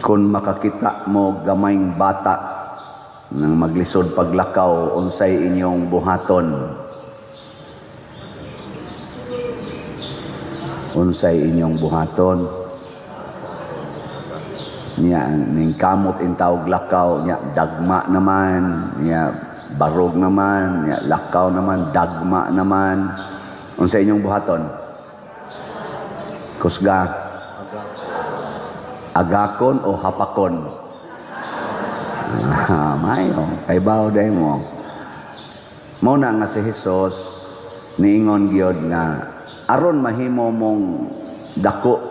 Kung makakita mo gamayng bata nang maglisod paglakaw, unsay inyong buhaton? Unsay inyong buhaton? Nya ning kamot in tawag lakaw nya, dagma naman nya, barog naman nya, lakaw naman, dagma naman. Unsay inyong buhaton? Kusga. Agakon o hapakon? Ah, mayo kay bawo day mo. Mao na nga si Jesus niingon gyud nga aron mahimo mong dako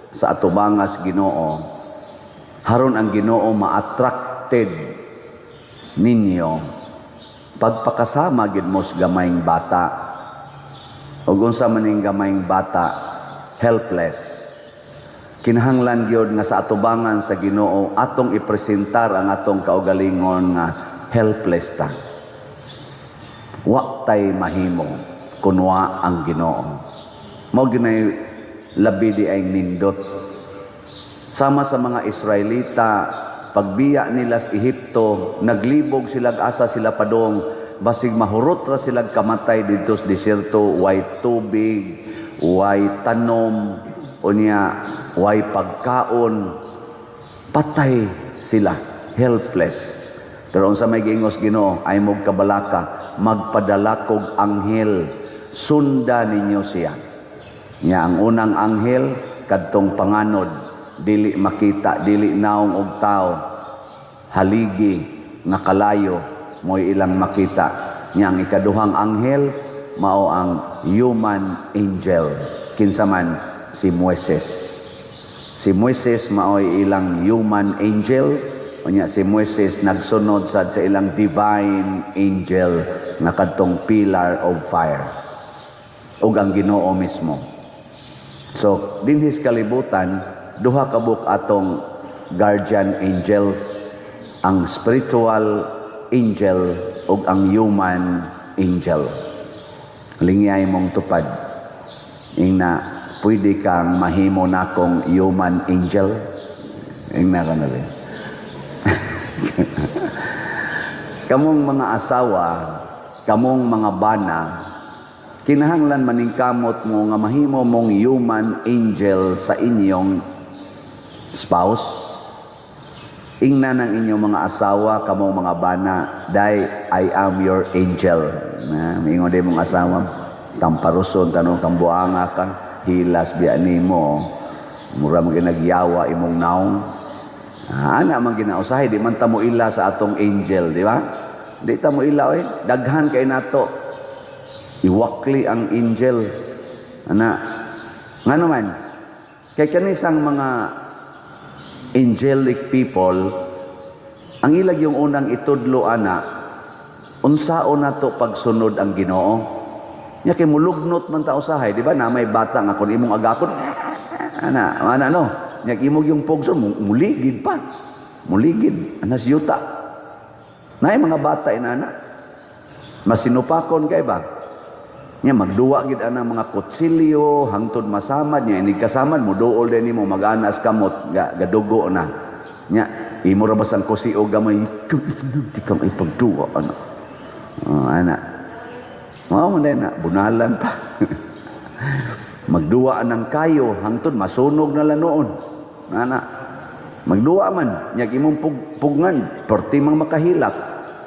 sa atubangas Ginoo, haron ang Ginoo ma-attracted ninyo, pagpakasama gid mo sa gamayng bata. Ug unsa man ning gamayng bata? Helpless. Kinahanglan gyud nga sa atubangan sa Ginoo atong ipresentar ang atong kaugalingon nga helpless ta. Wa tay mahimo kunwa ang Ginoo. Mao ginay labi di ay nindot. Sama sa mga Israelita, pagbiya nila sa Ehipto, naglibog sila asa sila padong, basig mahurot ra sila kamatay didto sa disyerto, way tubig, way tanom, unya way pagkaon, patay sila, helpless. Pero unsa may giingos Ginoo? "Ay mog kabalaka, magpadala kog anghel, sunda ninyo siya." Nya ang unang anghel kadtong panganod, dili makita, dili naong og tao, haligi nga kalayo mo'y ilang makita. Nya ang ikaduhang anghel mao ang human angel. Kinsa man? Si Moises. Si Moises mao'y ilang human angel. Unya si Moises nagsunod sad sa ilang divine angel nga kadtong pillar of fire ug ang Ginoo mismo. So dinhi sa kalibutan, duha ka buok atong guardian angels, ang spiritual angel ug ang human angel. Lingyay mong tupad. Ingna, "Pwede kang mahimo nakong human angel?" Ingna ka na rin. Kamong mga asawa, kamong mga bana, kinahanglan maningkamot mo nga mahimo mong human angel sa inyong spouse. Ingna ng inyong mga asawa, kamong mga bana, "Day, I am your angel." Na, mingon din mong asawa, "Tamparuson, tanong kang buanga ka, hilas biya nimo, mura man ginagyawa imong naong." Ah, ana man ginausahay, di man ta mo ila sa atong angel, di ba? Di ta mo ila, oy. Daghan kay nato. Iwakli ang angel. Ana, ngano man? Kay kanisang mga angelic people, ang ilag yung unang itudlo ana, unsaon nato pagsunod ang Ginoo. Nya kay mulugnot man ta usahay, di ba? Na may bata nga kung imong agakon, ana, ana no. Nya imong yung pugson, muligid pa. Muligid, anas yuta. Naay mga bata inana. Masinupakon kay ba? Nya magduwa gid ana mga kutsilyo hangtod masamad nya inig kasamad mo duol din nimo mag-anas kamot ga, gadugo na. Nya imo ra basang kusi o gamay di ka may pagduwa ana. Oh, ana. Mao man na bunalan pa. Magduwa ng kayo hangtod masunog na lang noon. Ana. Magduwa man nya imong pugngan perti mang makahilak.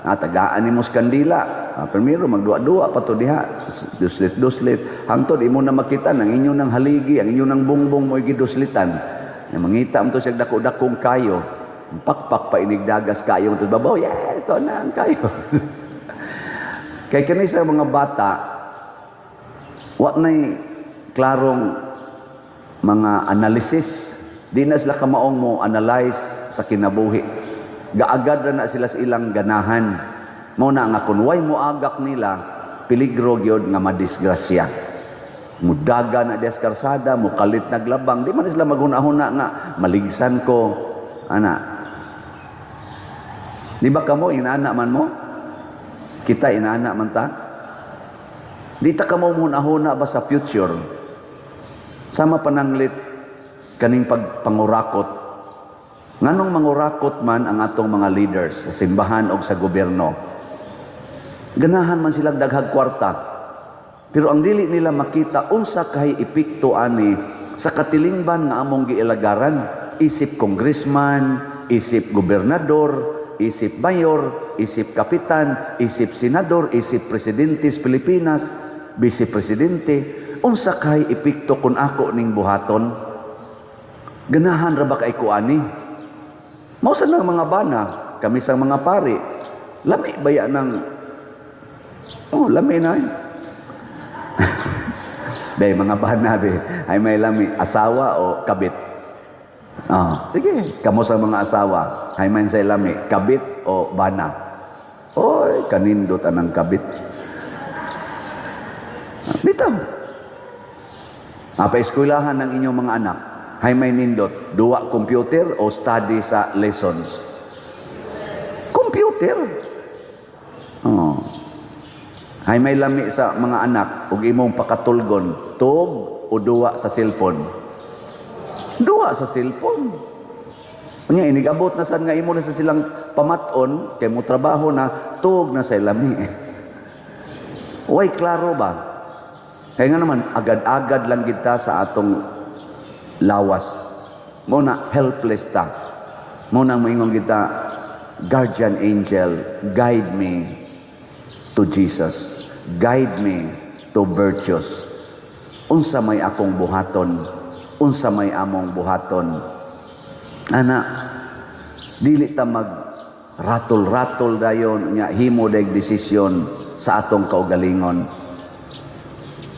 Ah, tagaan nimo sa kandila. Ah, primero magduwa-duwa pa to diha. Duslit-duslit. Hangtod imo na makita nang inyo nang haligi, ang inyo nang bungbong mo giduslitan. Nya mangita mo to siya dako-dakong kayo. Pakpak pa inigdagas kayo to babaw. Yes, to na ang kayo. Kay kani sa mga bata, wa nay klarong mga analysis. Di na sila kamaong mo analyze sa kinabuhi. Gaagad na na sila sa ilang ganahan. Mao na nga kung way mo agak nila, peligro gyud nga madisgrasya. Mudaga na dias karsada, mukalit naglabang, di man sila maghuna-huna nga maligsan ko ana. Di ba kamo inaana man mo? Kita inaana man ta? Di ta kamo huna-huna ba sa future? Sama pananglit kaning pagpangurakot. Nganong mangurakot man ang atong mga leaders sa simbahan o sa gobyerno? Ganahan man silang daghag kwarta. Pero ang dili nila makita, unsa kay epekto ani sa katilingban nga among giilagaran, isip congressman, isip gobernador, isip mayor, isip kapitan, isip senador, isip presidente sa Pilipinas, vice presidente, unsa kay epekto kung ako ning buhaton? Ganahan ra ba kay ko ani? Mao sa nang mga bana, kami sa mga pari, lami baya ng, oh, lami na eh. Day, mga bana be, ay may lami, asawa o kabit? Oh, sige, kamo sa mga asawa, ay may say lami, kabit o bana? Oy, kanindot anang kabit. Bitaw. Pa eskwelahan ng inyong mga anak, hay may nindot, duwa computer o study sa lessons? Computer. Oh. Hay may lami sa mga anak ug imong pakatulgon, tuog o duwa sa cellphone? Duwa sa cellphone. Unya inigabot na sad nga imo na sa silang pamaton kay mo trabaho na, tuog na sa lami. Way klaro ba? Kaya nga naman agad-agad lang kita sa atong lawas. Mo na helpless ta. Mo na moingon kita, "Guardian angel, guide me to Jesus. Guide me to virtues. Unsa may akong buhaton? Unsa may among buhaton?" Ana, dili ta mag ratol-ratol dayon nya himo dag desisyon sa atong kaugalingon.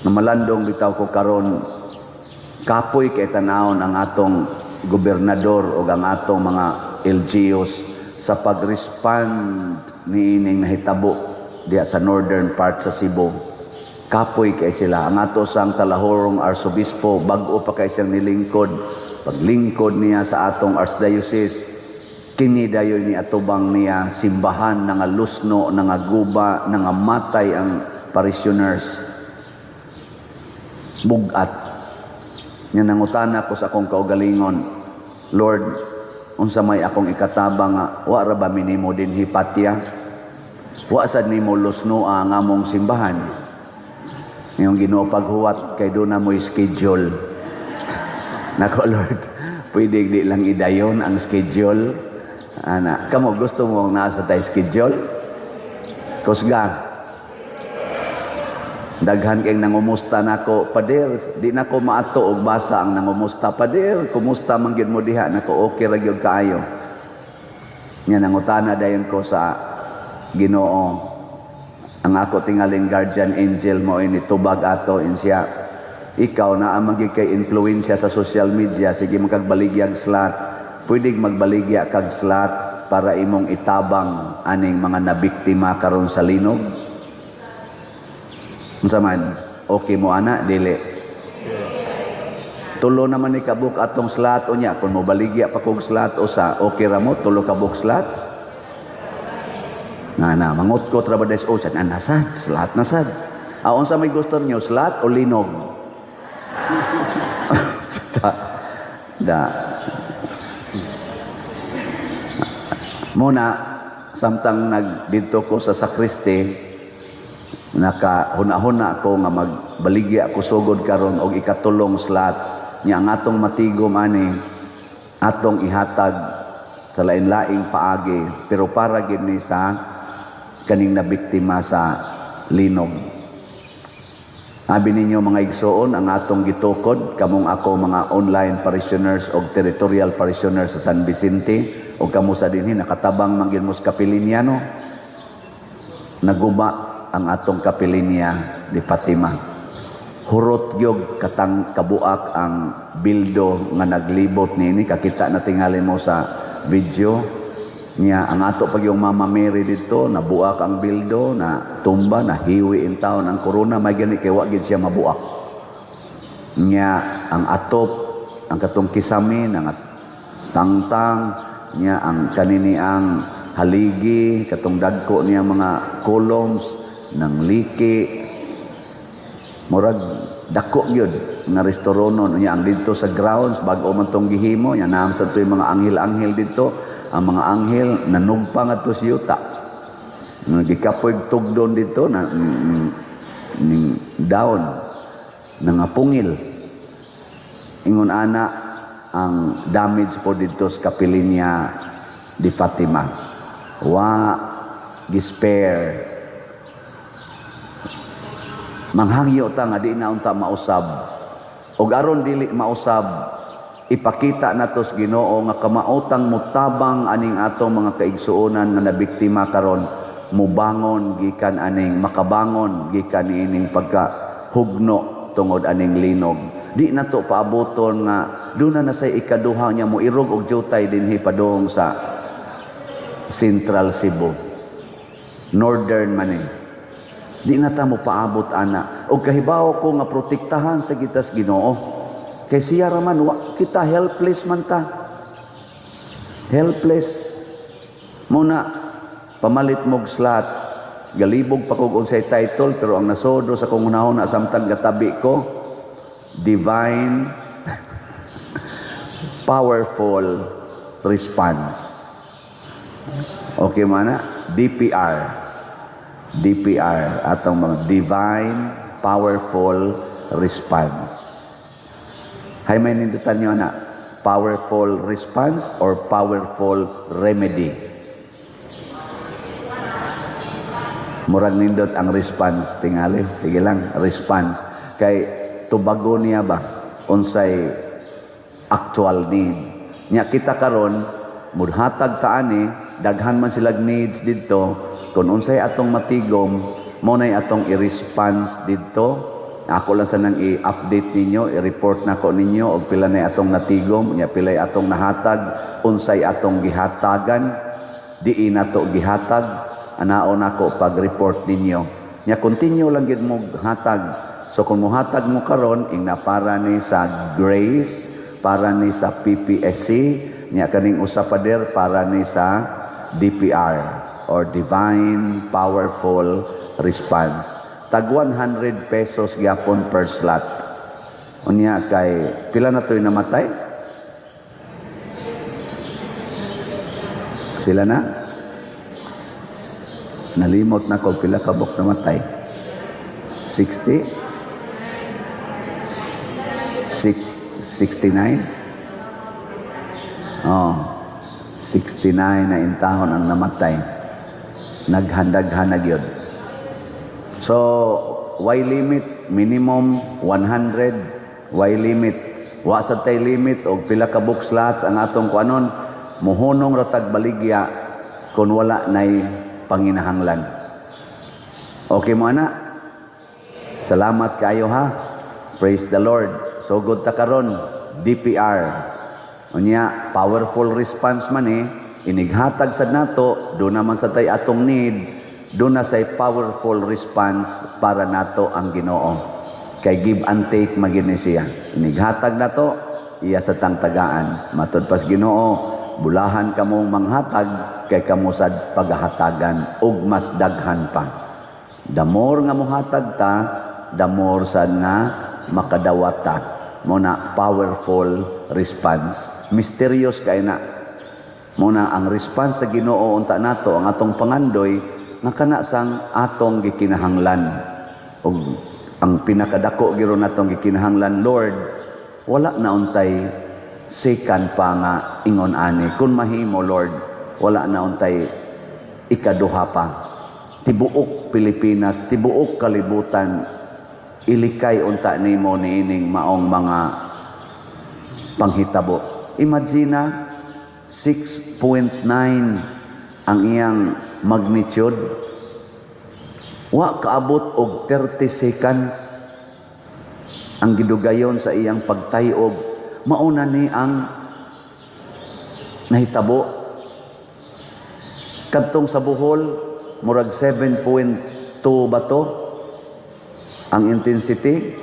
Namalandong bitaw ko karon, kapoy kay tanawon ang atong gobernador o ang atong mga LGUs sa pag-respond niining nahitabo diya sa northern part sa Cebu. Kapoy kay sila. Ang ato sang Talahorong Arsobispo, bag-o pa kay siyang nilingkod. Paglingkod niya sa atong archdiocese, kini dayon ni atubang niya simbahan nga lusno, nga guba, nga matay ang parishioners. Bugat. Nya nangutana ko sa akong kaugalingon, "Lord, unsa may akong ikatabang nga wa ra ba minimo dinhi patya? Wa sad nimo lusnoa ang among simbahan?" Yung Ginoo, "Paghuwat kay doon na mo'y schedule." Nako, Lord, pwede di lang idayon ang schedule. Ana, kamo, gusto mo nasa tayo schedule? Kusga. Daghan kay nangumusta nako, "Pader, di nako maato og basa ang nangumusta. Pader, kumusta man gyud mo diha?" Nako, okay ra gyud kaayo. Nya nangutana dayon ko sa Ginoo. Ang ako tingaling guardian angel mo ini tubag ato in siya. "Ikaw na ang kay influensya sa social media, sige makagbaligya slot. Pwede magbaligya kag slot para imong itabang aning mga nabiktima karon sa linog." Unsa man? Okay mo ana, dili? Tulo naman ni kabuk atong slot unya kung mobaligya pa kog slot usa, okay ra mo tulo ka book slots? Nga na mangutkot ra ba des o sad ana sad slot na sad. Ah, unsa may gusto niyo, slot o linog? Da, da. Muna samtang nagdidto ko sa sakristi, naka huna-huna ko nga magbaligya ko sugod karon og ikatulong slot nya ang atong matigom ani atong ihatag sa lain-laing paagi, pero para gid ni sa kaning nabiktima sa linog. Abi ninyo, mga igsoon, ang atong gitukod kamong ako mga online parishioners og territorial parishioners sa San Vicente o kamo sa dinhi nakatabang man gyud mo sa kapilinya, no? Naguba ang atong kapilinya di Fatima. Hurot gyud katang kabuak ang bildo nga naglibot niini, kakita na tingali mo sa video niya ang ato pag yung Mama Mary dito nabuak ang bildo, na tumba, na hiwi in taon ang corona may gani kay wa gid siya mabuak niya. Ang atop ang katong kisame ang tangtang niya, ang kanini ang haligi, katong dagko niya mga columns ng liki, murag Dako gyud nga restauronon. Unya ang didto sa grounds, bag-o man tong gihimo nya, naa sa to'y mga anghel-anghel didto. Ang mga anghel nanugpa ngadto sa yuta. Gikapoy tugdon didto na ning down nangapungil. Ingon ana ang damage po didto sa Kapilinya di Fatima. Wa gi-spare. Manghangyo ta nga di na unta mausab. Og aron dili mausab, ipakita nato sa Ginoo nga kamaotang mutabang aning atong mga kaigsuonan nga nabiktima karon, mubangon gikan aning, makabangon gikan niining pagka hugno tungod aning linog. Di nato paaboton nga duna na say ikaduha niya, mo irog og jutay dinhi padung sa Central Cebu. Northern man eh. Di na ta mo paabot ana. Og kahibaw ko nga protektahan sa kitas Ginoo. Kay siya ra man, wa kita, helpless man ta. Helpless. Muna pamalit mog slot. Galibog pa kog unsay title, pero ang nasodo sa kong unahon na samtang gatabi ko, Divine Powerful Response. Okay man na? DPR. DPR, atong mga Divine Powerful Response. Hay may nindutan nyo na powerful response or powerful remedy? Murag nindot ang response tingali. Sige lang, response. Kay tubago niya ba unsay actual need. Nya kita karon mudhatag ta ani, daghan man silag needs didto. Kung unsay atong matigom, mo nay atong i-response didto. Ako lang sanang i-update ninyo, i-report nako ninyo og pila nay atong natigom, nya pilay atong nahatag, unsay atong gihatagan, diin nato gihatag, anaon nako pag-report ninyo. Nya continue lang gid mo hatag. So kung mohatag mo karon, ingna para ni sa Grace, para ni sa PPSC, nya kaning usa pader para ni sa DPR or Divine Powerful Response. Tag 100 pesos gyapon per slot. Unya kay pila na to'y namatay? Pila na? Nalimot na ko pila kabok namatay. 60? 69? Oh, 69 na intahon ang namatay. Naghandaghan na gyud. So, why limit? Minimum 100. Why limit? Wa sa tay limit og pila ka book slots ang atong kuanon, muhunong ra tag baligya kung wala nay panginahanglan. Okay mo ana? Salamat kayo ha. Praise the Lord. So good ta karon, DPR. Unya, powerful response man eh, inighatag sad nato, do naman sa tay atong need, do na say powerful response para nato ang Ginoo. Kay give and take magini siya. Inighatag nato, iya sa tang tagaan. Matud pas Ginoo, bulahan kamong manghatag kay kamo sad paghatagan ug mas daghan pa. The more nga mohatag ta, the more sad nga makadawat ta. Mo na powerful response. Mysterious kay na. Mo na ang response sa Ginoo unta nato ang atong pangandoy nga kana sang atong gikinahanglan. Ug ang pinakadako giro natong gikinahanglan, Lord, wala na untay second pa nga ingon ani. Kung mahimo, Lord, wala na untay ikaduha pa. Tibuok Pilipinas, tibuok kalibutan, ilikay unta nimo niining maong mga panghitabo. Imagine 6.9 ang iyang magnitude. Wa kaabot og 30 seconds ang gidugayon sa iyang pagtayog. Mauna ni ang nahitabo. Kadtong sa Bohol, murag 7.2 ba to ang intensity?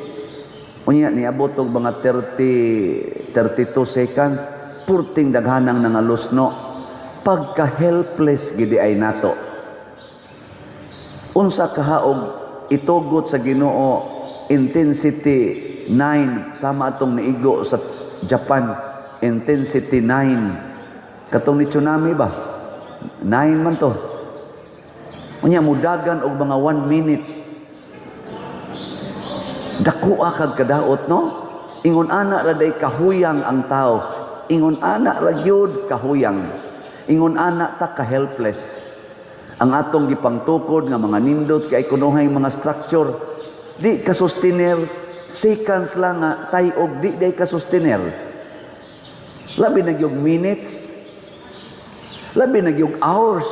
Unya niabot og mga 32 seconds, purting daghanang nangalusno. Pagka helpless gidi ay nato. Unsa kahaog itugot sa Ginoo Intensity 9, sama atong niigo sa Japan, intensity 9. Katong ni tsunami ba? 9 man to. Unya mudagan og mga 1 minute. Dako kag kadaot, no? Ingon ana ra day kahuyang ang tao. Ingon ana ra gyud kahuyang. Ingon ana ta ka helpless. Ang atong gipangtukod nga mga nindot kay kunuhay mga structure, di ka sustainer. Seconds lang nga tay-og, di day ka sustainer. Labi na gyud minutes. Labi na gyud hours.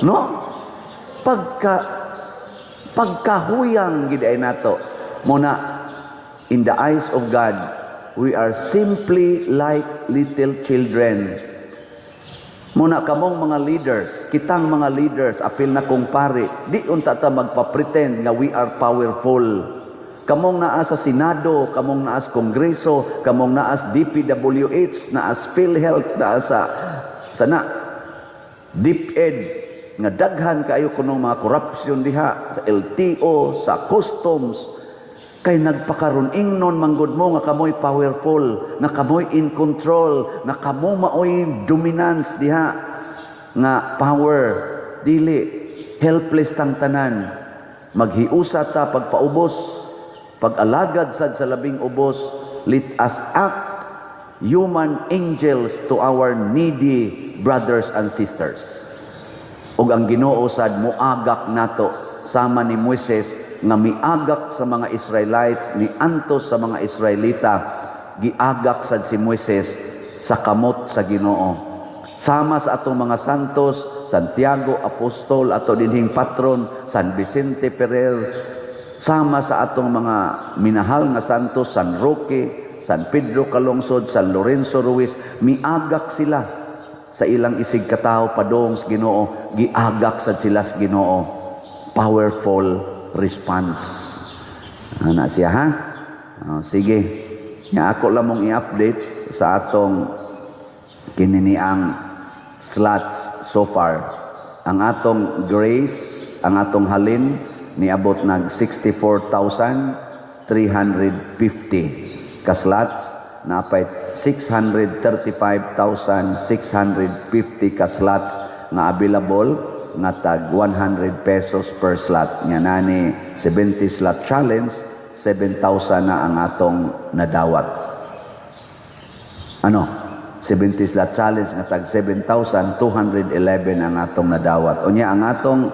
No? Pagkahuyang gid ay nato. Muna in the eyes of God, we are simply like little children. Muna kamong mga leaders, kitang mga leaders, apil na kong pare, di unta ta magpa-pretend nga we are powerful. Kamong naa sa Senado, kamong naa sa Kongreso, kamong naa sa DPWH, naa sa PhilHealth, naa sa na DepEd, nga daghan kayo kunong mga corruption diha sa LTO, sa customs, kay nagpakaron ingnon manggod mo nga kamoy powerful, nga kamoy in control, nga kamo maoy dominance diha nga power. Dili, helpless tang tanan. Maghiusa ta pagpaubos, pag-alagad sad sa labing ubos. Let us act human angels to our needy brothers and sisters. Ug ang Ginoo sad muagak nato, sama ni Moises nga miagak sa mga Israelites, ni antos sa mga Israelita. Giagak sad si Moises sa kamot sa Ginoo. Sama sa atong mga santos, Santiago Apostol, ato dinhing patron, San Vicente Ferrer, sama sa atong mga minahal nga santos, San Roque, San Pedro Calungsod, San Lorenzo Ruiz, miagak sila sa ilang isig katawo padong sa Ginoo, giagak sad sila sa Ginoo. Powerful response. Ana siya, ha? Oh, sige. Nga ako lang mong i-update sa atong kininiang slots so far. Ang atong grace, ang atong halin, niabot nag 64,350 ka slots, napay 635,650 ka slots nga available nga tag 100 pesos per slot. Nga nani 70 slot challenge, 7,000 na ang atong nadawat. Ano? 70 slot challenge nga tag 7,211 ang atong nadawat. Unya ang atong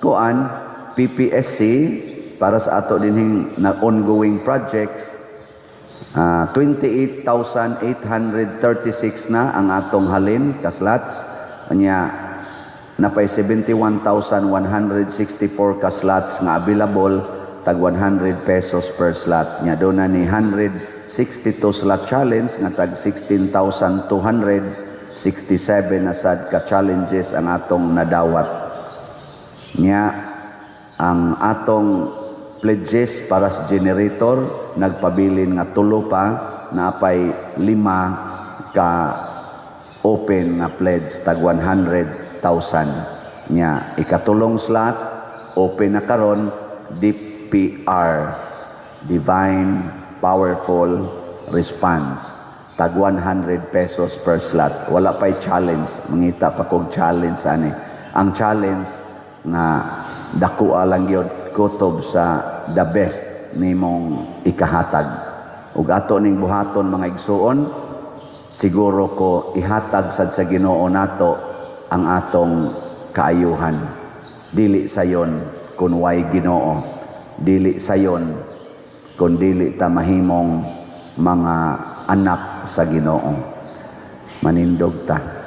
kuan PPSC para sa ato dinhing na ongoing projects, 28,836 na ang atong halin ka slots. Unya napay 71,164 ka slots nga available tag 100 pesos per slot. Nya do na ni 162 slot challenge nga tag 16,267 na sad ka challenges ang atong nadawat. Nya ang atong pledges para sa generator nagpabilin nga tulo pa, napay lima ka open nga pledge tag 100,000. Nya ikatulong slot open na karon, DPR, Divine Powerful Response, tag 100 pesos per slot. Wala pa'y challenge. Mangita pa kog challenge ani. Ang challenge nga dako lang gyud kutob sa the best nimong ikahatag. Ug ato ning buhaton, mga igsuon, siguro ko ihatag sad sa Ginoo nato ang atong kaayuhan. Dili sayon kun way Ginoo, dili sayon kun dili ta mahimong mga anak sa Ginoo. Manindog ta.